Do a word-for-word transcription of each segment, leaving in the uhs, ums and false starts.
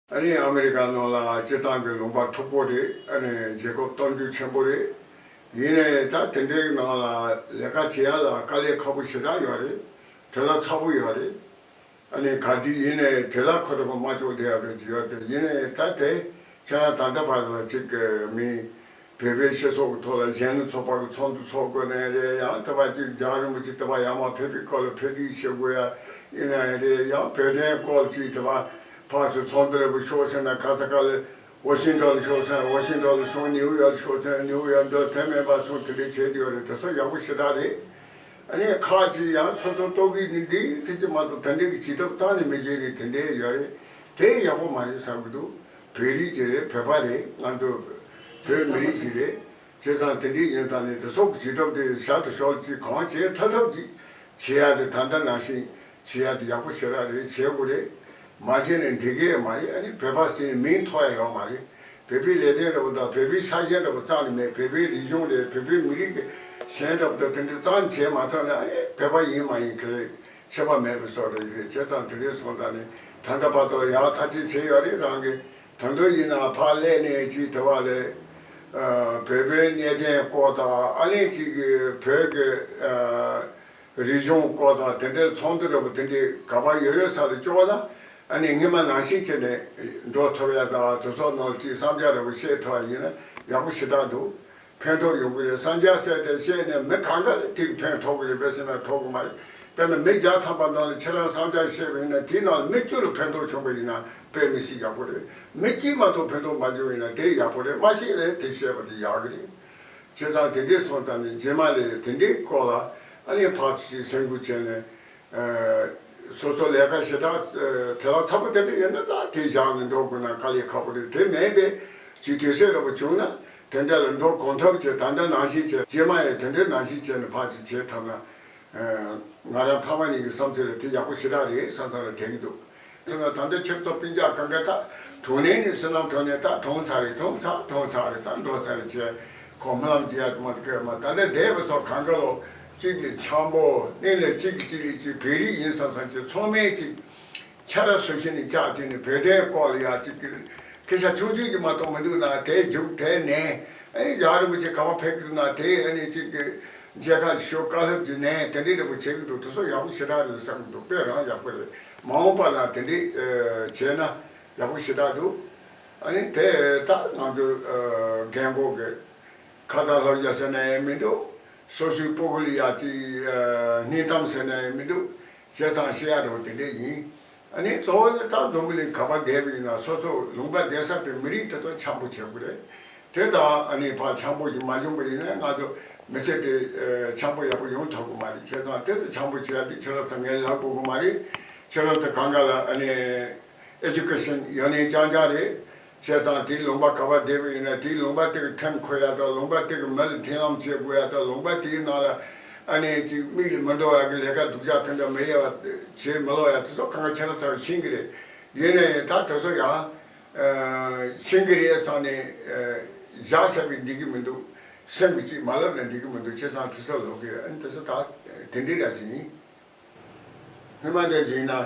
ཨ་ནི་ཨ་མི་རི་ཀ་ནང་ལ་སྤྱིར་བཏང་གི་ལུང་པ་མཁྲེགས་པོ་རེད། ཨ་ནི་རྒྱལ་ཁབ་སྟོབས་འབྱོར་ཆེན་པོ་རེད། ཡིན་ནའི་ད་དེ་འདྲའི་ནང་ལ་ལས་ཀ་བྱེད་ཡ་ལ་དཀའ་ལས་ཁག་པོ་ཞེ་དྲག་ཡོད་རེད། བྲེལ་བ་ཚ་པོ་ཡོད་རེད། ཨ་ནི་ག་དུས་ཡིན་ནའི་བྲེལ་བ་ཁོ་རང་མ་བཅོས་བསྡད་ཡ་རེད་ཡོད་དེ། ཡིན་ནའི་ད་དེ་ཁྱེད་རང་ད་ལྟ་བར་ལ་ཅིག་གི་མི་བོད་པའི་སྤྱི་ཚོགས་ཀྱི་ཐོག་ལ་གཞོན་ནུ་ཚོགས་པ་གི་ཚོགས་འདུ་ཚོགས་དགོས་ནའི་རེད། ཡང་དེ་བ་ཅིག་རྒྱལ་བ་རིན་པོ་ཆེ་དེ་བ་ཡར་མར་ཕེབས་པའི་སྐོར་ལ་ཕེབས་སྒྲིག་བྱེད་དགོས་ཡ་ཡིན་ནའི་རེད། ཡང་བོད་དོན་སྐོར་ཅིག་དེ་བ་ཕར་ཚུར་ཚོགས་འདུ་ལ་བུ་ཤོག་ཟེར་ན་ག་ས་ག་ལ་ཝ་ཤིང་ཊོན་ལ་ཤོག་ཟེར་ན་ཝ་ཤིང་ཊོན་ལ་སོང་། ནིའུ་ཡོག་ལ་ཤོག་ཟེར་ན་ནིའུ་ཡོག་འགྲོ། དེ་མིན་པ་སོང་དེ་འདྲ་བྱེད་དུ་ཡོད་རེད། དེ་ཚོ་ཡག་པོ་ཞེ་དྲག་རེད། ཨ་ནི་ཁག་ཅིག་ཡང་སོ་སོ་ལྟོ་གོས་ནི་འདི་ཟེར་གྱི་མ་གཏོགས་ད་འདྲའི་གི་བྱེད་ཐབས་གཏན་ནས་མི་བྱེད་རེད། དེ་འདྲའི་ཡོད་རེད། དེ་ཡག་པོ་མ་རེད་བསམ་གྱི་འདུག་བོད་རིགས་ཀྱི་རེད། བོད་པ་རེད། ང་ཚོ་བོད་མི་རིགས་ཀྱི་རེད། བྱས་ཙང་དེ་འདྲའི་ཡིན་ཙང་ནི་དེ་ཚོ་གི་བྱེད་ཐབས་དེ་ཞར་དུ་ཞོར་གྱིས་གང་བྱེད་ཐབས་ཐབས་ཀྱིས་བྱེད་ཡ་དེ་ད་ལྟ་ནང་བཞིན་བྱེད་ཡ་དེ་ཡག་པོ་ཞེ་དྲག་རེད། བྱེད་དགོས་རེད། མ་བྱས་ནས་འགྲིག་གི་མ་རེད། ཨ་ནི་བོད་པ་ཟེར་ནས་མིང་ཐོགས་ཡ་ཡོད་མ་རེད། བོད་པའི་ལས་དོན་འདྲ་པོ་དང་བོད་པའི་ཆ་ཤས་འདྲ་པོ་རྩ་ནས་མེད། བོད་པའི་རིག་གཞུང་རེད། བོད་པའི་མི་རིགས་ཀྱི་གཞན་འདྲ་པོ་དང་དེ་འདྲ་རྩ་ནས་བྱེད་མ་ཐུབ་ན་ཨ་ནི་བོད་པ་ཡིན་མ་ཡིན་གི་ཁྱད་པར་མེད་པའི་བཟོ་འདྲ་ཞིག་རེད། བྱས་ཙང་དེ་འདྲའི་སོང་ཙང་ནི་ད་ལྟ་བར་དུ་ཡག་ཐག་ཆོད་བྱས་ཡོད་རེད། རང་གི་ད་དུང་ཡིན་ན་ཕར་སླེབས་ནས་ཅིག་དེ་བ་ལས་བོད་པའི་གནད་དོན་སྐོར་དང་ཨ་ནི་ཅིག་གི་བོད་ཀྱི་རིག་གཞུང་སྐོར་དང་དེ་འདྲའི་ཚོགས་འདུ་འདྲ་པོ་དེ་འདྲའི་ག་པར་ཡོད་ཡོད་ས་ལ་སྐྱོར་ན་ཨ་ནི་སྔོན་མ་ནང་བཞིན་བྱས་ནས་འགྲོ་ཐུབ་ཡ་དང་དེ་ཚོ་ནང་ཅིག་བསམ་འཆར་འདྲ་པོ་བཤད་ཐུབ་པ་ཡིན་ན་ཡག་པོ་ཞེ་དྲག་འདུག་ཕན་ཐོགས་ཡོང་གི་རེད། བསམ་འཆར་གསལ་བཤད་བཤད་ནས་མི་གང་ག་ལ་ཐིག་ཕན་ཐོགས་ཀྱི་རེད། དཔེ་བཤད་ན་ཐོགས་ཀྱི་མ་རེད། དཔེར་ན་མི་བརྒྱ་ཐམ་པ་ནང་ལ་ཁྱེད་རང་བསམ་འཆར་བཤད་པ་ཡིན་ན་དེའི་ནང་ལ་མི་བཅུ་ལ་ཕན་ཐོགས་བྱུང་པ་ཡིན་ན་དཔེ་མི་སྲིད་ཡག་པོ་རེད། མི་གཅིག་མ་གཏོགས་ཕན་ཐོགས་མ་བྱུང་ཡིན་ན་དེ་ཡག་པོ་རེད། མ་ཤེས་ལས་དེ་བཤད་པ་དེ་ཡག་གི་རེད། བྱས་ཙང་དེ་འདྲའི་སོང་ཙང་ནས་རྗེས་མ་ལས་དེ་འདྲའི་སྐོར་ལ་ཨ་ནི་ཕར་ཚུར་ཅིག་སེམས་ཁུར་བྱས་ནས་སོ་སོ་ལས་ཀ་ཞེ་དྲག་དེ་ལ་ཚ་པོ་དེ་འདྲ་ཡོད་ན་ད་དེ་བཞག་ནས་འགྲོ་དགོས་ན་དཀའ་ལས་ཁག་པོ་རེད། དེ་མེད་པའི་ཅིག་དུས་ཚོད་འདྲ་པོ་བྱུང་ན་དེ་འདྲ་ལ་འགྲོ་གང་ཐུབ་བྱས། ད་ལྟ་ནང་བཞིན་བྱས། རྗེས་མ་ཡང་དེ་འདྲའི་ནང་བཞིན་བྱས་ནས་ཕར་ཅིག་བྱེད་ཐུབ་ན། ང་རང་ཕ་མ་གཉིས་ཀྱི་བསམ་ཚུལ་ལ་དེ་ཡག་པོ་ཞེ་དྲག་རེད་བསམ་བསམ་ལ་དྲན་གྱི་འདུག་ཟེར་ན་ད་ལྟ་ཁྱེད་ཚོ་སྤུན་ཀྱག་གང་ག་ད་གྲོངས་ནས་ནི་བསོད་ནམས་གྲོངས་ནས་ད་གྲོངས་ཚར་རེད། གྲོངས་ཚར་གྲོངས་ཚར་རེད། ད་འགྲོ་ཚར་རེད་ཅེས་ཁོང་སྨོན་ལམ་རྒྱག་ཡ་དུ་མ་དུ་ཁེལ་མ། ད་ལྟ་འདས་པ་ཚོ་གང་ག་ལོ་གཅིག་ལས་འཆམ་པོ་གཉིས་ལས་གཅིག་གིས་གཅིག་ལས་གཅིག་བོད་རིགས་ཡིན་བསམ་བསམ་ཅིག་ཚང་མས་ཅིག་ཆ་ར་སུ་ཤི་ནས་ཅག་དེ་ནི་བོད་དོན་སྐོར་ལ་ཡ་ཅིག་གི་སྐད་ཆ་ཆུང་ཆུང་ཅིག་མ་གཏོགས་མི་འདུག་ན་དེ་རྒྱུགས་དེ་ནས་ཨེ་རྒྱལ་བ་རིན་པོ་ཆེ་ག་པར་ཕེབས་ཀྱི་འདུག་ན་དེ་ཨ་ནི་ཅིག་གི་མཇལ་ཁ་ཞུ་བཀའ་སློབ་ཀྱི་ནས་དེ་འདྲའི་འདྲ་པོ་བྱེད་ཀྱི་འདུག་དེ་ཚོ་ཡག་པོ་ཞེ་དྲག་རེད་བསམ་གྱི་འདུག་དཔེ་རང་ཡག་པོ་རེད། མ་འོངས་པ་ལ་དེ་འདྲའི་ཨ་བྱས་ན་ཡག་པོ་ཞེ་དྲག་འདུག་ཨ་ནི་དེ་ད་ང་ཚོ་ཨ་རྒན་གོག་གི་ཁ་བརྡ་ལབ་རྒྱག་ཟེར་ན་ཡང་མི་འདུག་སོ་སོའི་སྤུ་གུ་ལ་ཡ་ཅིག་ཨ་སྙིང་གཏམ་ཟེར་ན་ཡང་མི་འདུག་བྱས་ཙང་བཤད་ཡ་འདྲ་པོ་དེ་འདྲ་ཡིན། ཨ་ནི་གཙོ་བོ་ནི་ད་འཛམ་བུ་གླིང་ག་པར་བསྡད་པ་ཡིན་ན་སོ་སོ་ལུང་པ་བསྡད་ས་དེ་མི་རིགས་དེ་ཚོ་འཆམ་པོ་བྱེད་དགོས་རེད། དེ་དང་ཨ་ནི་ཕར་འཆམ་པོ་ཞིག་མ་བྱུང་པ་ཡིན་ན་ང་ཚོ་མི་ཚེ་དེ་ཨ་འཆམ་པོ་ཡག་པོ་ཡོང་ཐུབ་ཀྱི་མ་རེད། བྱས་ཙང་དེ་ཚོ་འཆམ་པོ་བྱེད་ཡ་དེ་ཁྱེད་རང་ཚོ་ངས་ལབ་དགོས་ཀྱི་མ་རེད། ཁྱེད་རང་ཚོ་གང་ག་ལ་ཨ་ནི་ཨེ་ཌུ་ཀེ་ཤན་ཡོད་ནའི་རྐྱང་རྐྱང་རེད། བྱས་ཙང་དེའི་ལུང་པ་ག་པར་བསྡད་པ་ཡིན་ན་དེའི་ལུང་པ་དེ་གི་ཁྲིམས་འཁུར་ཡ་དང་ལུང་པ་དེ་གི་མི་ལ་མཐུན་ལམ་བྱེད་དགོས་ཡ་དང་ལུང་པ་དེའི་ནང་ལ་ཨ་ནི་ཅིག་མིག་ལ་མི་འགྲོ་ཡ་གི་ལས་ཀ་སྡུག་ཅག་དེ་འདྲ་མི་ཡོང་བ་བྱེད་མི་ལོག་ཡ་དེ་ཚོ་གང་ག་ཁྱེད་རང་ཚོ་ཤེས་ཀྱི་རེད། ཡིན་ནའི་ད་དེ་ཚོ་ཡང་ཤེས་ཀྱི་རེད་བསམ་ནས་བཞག་བཞག་པས་འགྲིག་གི་མི་འདུག་སེམས་ཀྱི་ཅིག་མ་ལབ་ན་འགྲིག་གི་མི་འདུག་བྱས་ཙང་དེ་ཚོ་ལོག་གི་ཨ་ནི་དེ་ཚོ་ད་དེ་འདྲའི་ར་ཞིག་ཡིན། སྔོན་མ་འདྲ་ཡིན་ན།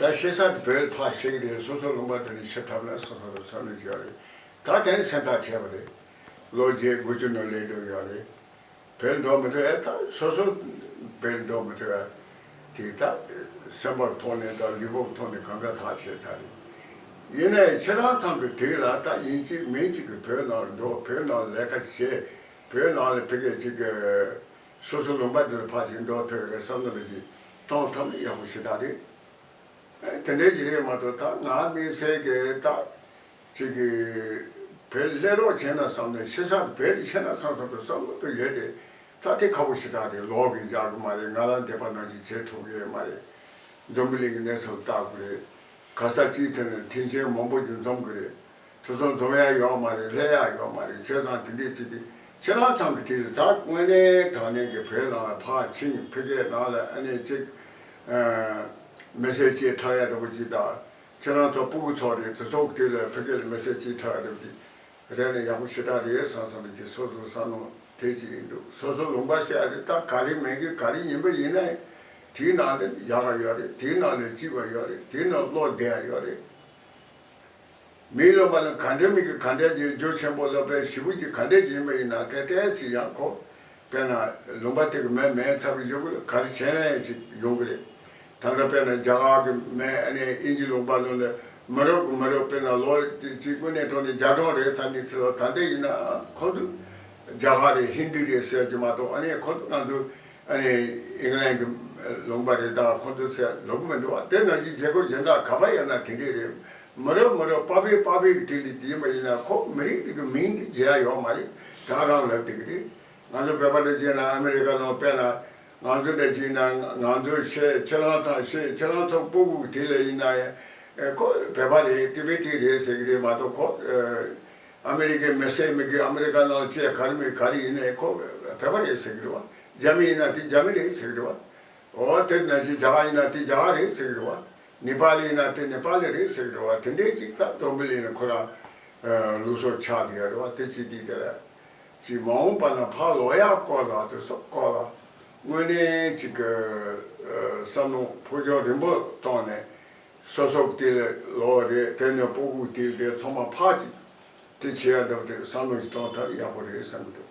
ད་ཤི་ས་དེ་བོད་ལ་ཕར་ཤི་གི་རེད། སོ་སོ་ལུང་པ་དེ་ནས་ཤི་ཐུབ་ན་སོ་སོ་ལ་བསམ་བློ་བྱས་རེད། ད་དེ་ནས་སེམས་ཐག་བཅད་པ་རེད། ལོ་བརྒྱད་དགུ་བཅུ་ནང་སླེབས་འགྲོ་ཡོད་རེད། བོད་ལ་འགྲོ་མི་ཐུབ་ཡ་ད་སོ་སོ་བོད་ལ་འགྲོ་མི་ཐུབ་ཡ་དེ་ད་སེམས་པ་གི་ཐོག་ནས་དང་ལུས་པོ་གི་ཐོག་ནས་གང་ག་ཐག་བཅད་ཚར་རེད། ཡིན་ནའི་ཁྱེད་རང་ཚང་གི་དུས་ལ་ད་ཡིན་གཅིག་མིན་གཅིག་གི་བོད་ནང་ལ་འགྲོ། བོད་ནང་ལ་ལས་ཀ་བྱེད། བོད་ནང་ལ་ཕ་གི་གཅིག་གི་སོ་སོ་ལུང་པ་དེ་ལ་ཕར་ཅིག་འགྲོ་ཐུབ་པའི་བསམ་བློ་ཅིག་གཏོང་ཐུབ་ན་ཡག་པོ་ཞེ་དྲག་རེད། ཨེ་དེ་འདྲའི་ཅིག་རེད་མ་གཏོགས་ད་ང་དམིགས་བསལ་གྱི་ད་ཅིག་གི་བོད་སླེབས་རོགས་བྱས་ན་བསམ་ནས་ཤི་ས་བོད་དུ་ཤི་ན་བསམ་བསམ་དུ་བསམ་བློ་དུ་ཡོད་དེ། ད་དེ་ཁག་པོ་ཞེ་དྲག་རེད། ལོག་གི་འཇགས་གི་མ་རེད། ང་རང་འདོད་པ་ནང་བཞིན་བྱེད་ཐུབ་ཀྱི་ཡོད་མ་རེད། འཛམ་བུ་གླིང་གི་གནས་ཚུལ་ལྟ་དགོས་རེད། ག་ས་གཅིག་དེ་ནས་མཐུན་རྐྱེན་མང་པོ་ཅིག་འཛོམས་ཀྱི་རེད། དེ་ཚོ་འཛོམས་ཡ་ཡོད་མ་རེད། སླེབས་ཡ་ཡོད་མ་རེད། བྱས་ཙང་དེ་འདྲས་ཅིག་དེ་ཁྱེད་རང་ཚང་གི་དེ་ལ་ད་དངོས་གནས་དྲང་གནས་ཀྱི་བོད་ནང་ལ་ཕར་ཕྱིན་ཕ་གིའི་ནང་ལ་ཨ་ནི་ཅིག་མི་སེར་སྐྱེས་ཐར་ཡ་འདྲ་པོ་ཅིག་དང་། ཁྱེད་རང་ཚོ་སྤུ་གུ་ཚོ་རེད། དེ་ཚོ་དེ་ལ་ཕ་གི་ལ་མི་སེར་སྐྱེས་ཐར་ཡ་འདྲ་པོ་ཅིག་རེད་ན་ཡག་པོ་ཞེ་དྲག་རེད་བསམ་བསམ་ཅིག་སོ་སོ་བསམ་བློ་དེ་ཅིག་ཡིན་འདུག་སོ་སོ་ལུང་པ་བཤད་ཡ་རེད། ད་ག་རེ་མེད་གི་ག་རེ་ཡིན་པ་ཡིན་ན་དེའི་ནང་ལ་ཡག་ག་ཡོད་རེད། དེའི་ནང་ལ་སྐྱིད་པ་ཡོད་རེད། དེའི་ནང་བློ་བདེ་ཡ་ཡོད་རེད། མིའི་ལུང་པ་ནི་ག་འདྲ་མི་གི་ག་འདྲ་ཅིག་རྒྱུ་ཆེན་པོ་ལ་དཔེ་ཞེ་པོ་ཅིག་ག་འདྲ་ཅིག་ཡིན་པ་ཡིན་ན་དེ་ཏོག་ཙམ་ཡང་ཁོ། དཔེར་ན་ལུང་པ་དེ་གི་མེ་མེ་ཚ་བའི་ཡོང་གི་རེད། ག་རེ་བྱས་ན་ཡང་ཅིག་ཡོང་གི་རེད། ད་ལྟ་དཔེར་ན་རྒྱ་གར་གི་མེ་ཨ་ནི་དབྱིན་ཇི་ལུང་པ་ནང་ལ་མི་རབས་གི་མི་རབས་དཔེར་ན་ལོ་གཅིག་དངོས་གནས་དྲང་གནས་བརྒྱ་གྲངས་རེད་ཚ་ནི་ཚེ་ལ་ད་ལྟ་ཡིན་ན་ཁོང་ཚོ་རྒྱ་གར་རེད་ཧིན་དི་རེད་ཟེར་གྱི་མ་གཏོགས་ཨ་ནི་ཁོང་ཚོ་ང་ཚོ། ཨ་ནི་ཨིང་ལན་གྱི་ལུང་པ་རེད་ད་ཁོང་ཚོ་ཚེ་ལོག་གི་མི་འདུག་བ། དེ་ནང་བཞིན་རྒྱལ་ཁབ་གཞན་དག་ག་པར་ཡོད་ན་དེ་འདྲས་རེད། མི་རབས་མི་རབས་པ་ཕས་པ་ཕས་ཀྱི་དུས་ལ་དེ་ཡིན་པ་ཡིན་ན་ཁོ་མི་རིགས་དེ་གི་མིང་དེ་བརྗེ་ཡ་ཡོད་མ་རེད། ད་རང་ལབ་བསྡད་ཀྱི་རེད། ང་ཚོ་བོད་པ་འདྲ་བྱས་ན་ཨ་མི་རི་ཀ་ནང་དཔེར་ན་ང་ཚོ་འདྲ་བྱས་ན་ང་ཚོ་ཤེས་ཁྱེད་རང་ཚང་ཤེས་ཁྱེད་རང་ཚོ་སྤུ་གུ་གི་དུས་ལ་ཡིན་ན་ཡང་ཁོ་བོད་པ་རེད་ཏི་བེ་ཏི་རེད་ཟེར་གི་རེད་མ་གཏོགས་ཁོ། ཨ་མི་རི་ཀའི་མི་སེར་མི་དགོས། ཨ་མི་རི་ཀ་ནང་ལ་སྐྱེས་ག་རེ་མེད་ག་རེ་ཡིན་ནའི་ཁོ་བོད་པ་རེད་ཟེར་གི་རེད་བ། རྒྱ་མི་ཡིན་ན་དེ་རྒྱ་མི་རེད་ཟེར་གི་རེད་བ། འོ་དེ་ནང་བཞིན་རྒྱ་གར་ཡིན་ན་དེ་རྒྱ་གར་རེད་ཟེར་གི་རེད་བ། ནེ་པ་ལི་ཡིན་ན་དེ་ནེ་པ་ལི་རེད་ཟེར་གི་རེད་བ། དེ་འདྲའི་ཅིག་ད་འཛམ་བུ་གླིང་ནས་ཁོ་རང་ལུགས་སྲོལ་ཆགས་བསྡད་ཡོད་རེད་བ། དེ་ཅིག་དེ་དེ་རེད། ཅིག་མ་འོངས་པ་ན་ཕར་ལོག་ཡག་སྐོར་ལ་དེ་ཚོ་སྐོར་ལ་དངོས་གནས་ཅིག་གི་བསམ་བློ་འཕོ་འགྱུར་རིམ་པ་བཏང་ནས། སོ་སོ་དེ་ལ་ལོ་རེད་དེ་ནས་སྤུ་གུ་དེ་རེད་ཚང་མ་ཕར་ཅིག་དེ་བྱེད་ཡ་འདྲ་པོ་དེ་བསམ་བློ་ཞིག་གཏོང་ཐབས་ཡག་པོ་རེད་བསམ་གི་འདུག